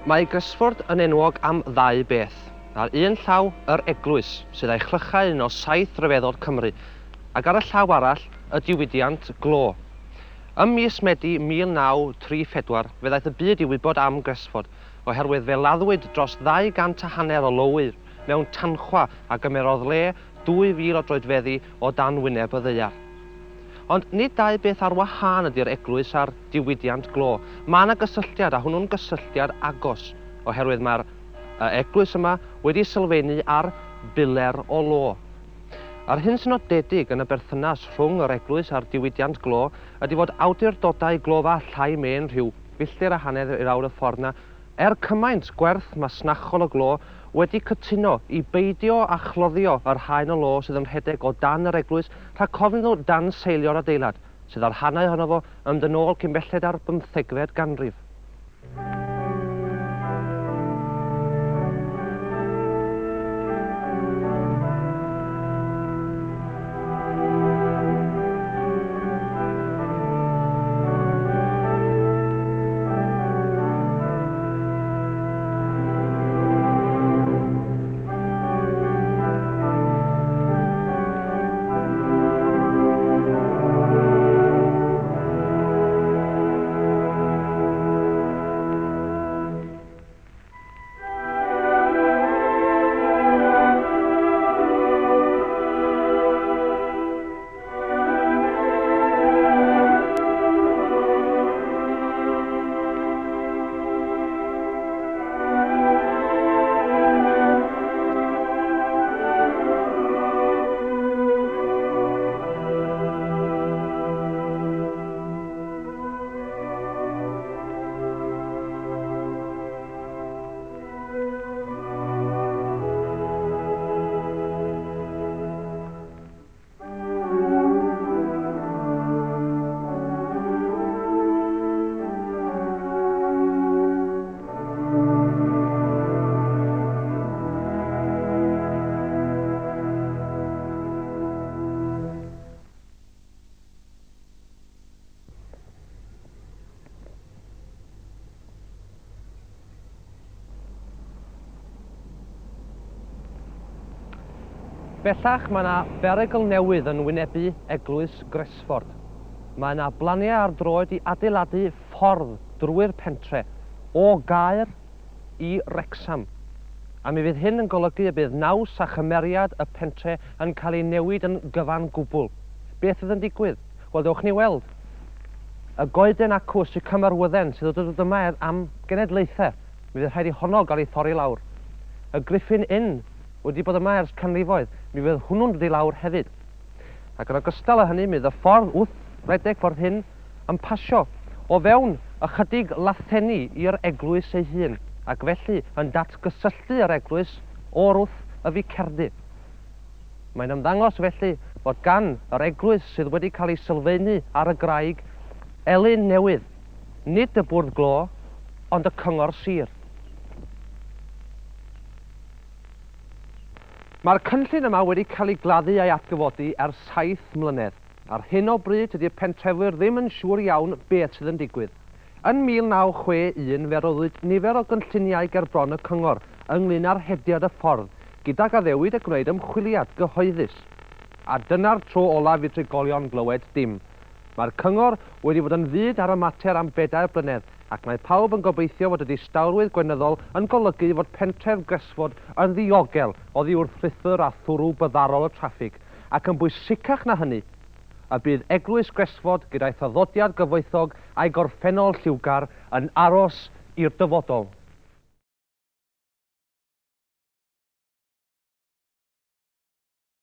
Mae Gresford yn enwog am ddau beth. Ar un llaw, yr eglwys, sydd â'i chlychau un o saith ryfeddod Cymru, ac ar y llaw arall, y diwydiant glo. Ym mis Medi 1934, fe ddaeth y byd i wybod am Gresford, oherwydd fe laddwyd dros ddau gant a hanner o lowyr mewn tanchwa a gymerodd le 2,000 o droedfeddi o dan wyneb y ddaear. Ond nid dau beth ar wahân ydy'r eglwys a'r diwydiant glo. Mae yna gysylltiad, a hwnnw'n gysylltiad agos, oherwydd mae'r eglwys yma wedi sylfaenu ar biler o lo. A'r hyn sy'n nodedig yn y berthynas rhwng yr eglwys a'r diwydiant glo ydy fod awdurdodau glofa Llai Mên rhyw filltir a hanner i lawr y ffordd 'na Er cymaint gwerth masnachol y glo wedi cytuno i beidio â chloddio yr haen o lo sydd yn rhedeg o dan yr eglwys rhag cofn iddyn nhw danseilio'r adeilad, sydd â rhannau ohono fo yn mynd yn ôl cyn belled â'r bymthegfed ganrif. Bellach mae yna berygl newydd yn wynebu Eglwys Gresford. Mae yna blaniau ar droed i adeiladu ffordd drwy'r pentre, o Gaer i Wrecsam. A mi fydd hyn yn golygu y bydd naws a chymeriad y pentre yn cael ei newid yn gyfan gwbl. Beth fydd yn digwydd? Wel, dewch ni weld. Y goeden acw, y sycamorwydden, sydd wedi dod yma er am genedlaethau. Mi fydd rhaid i honno gael ei thorri lawr. Y Griffin Inn wedi bod yma ers canrifoedd, mi fydd hwnnw'n dod i lawr hefyd. Ac yn ogystal â hynny, mi fydd y ffordd wrth redeg ffordd hyn yn pasio o fewn ychydig lathenni i'r eglwys ei hun, ac felly yn datgysylltu yr eglwys o'r wrth y ficerdy. Mae'n ymddangos felly fod gan yr eglwys sydd wedi cael ei sylfaenu ar y graig elyn newydd, nid y bwrdd glo, ond y cyngor sir. Mae'r cynllun yma wedi cael ei gladdu a'i atgyfodi ers saith mlynedd. Ar hyn o bryd tydi'r pentrefwyr ddim yn siŵr iawn beth sydd yn digwydd. Yn 1961 fe roddwyd nifer o gynlluniau ger bron y cyngor ynglŷn â rhediad y ffordd, gydag addewid y gwneud ymchwiliad gyhoeddus. A dyna'r tro olaf i drigolion glywed dim. Mae'r cyngor wedi bod yn fud ar y mater am bedair blynedd, ac mae pawb yn gobeithio fod y distawrwydd gweinyddol yn golygu fod pentref Gresford yn ddiogel oddi wrth rhuthr a thwrw byddarol y traffig, ac yn bwysicach na hynny, y bydd Eglwys Gresford gyda'i thraddodiad gyfoethog a'i gorffennol lliwgar yn aros i'r dyfodol.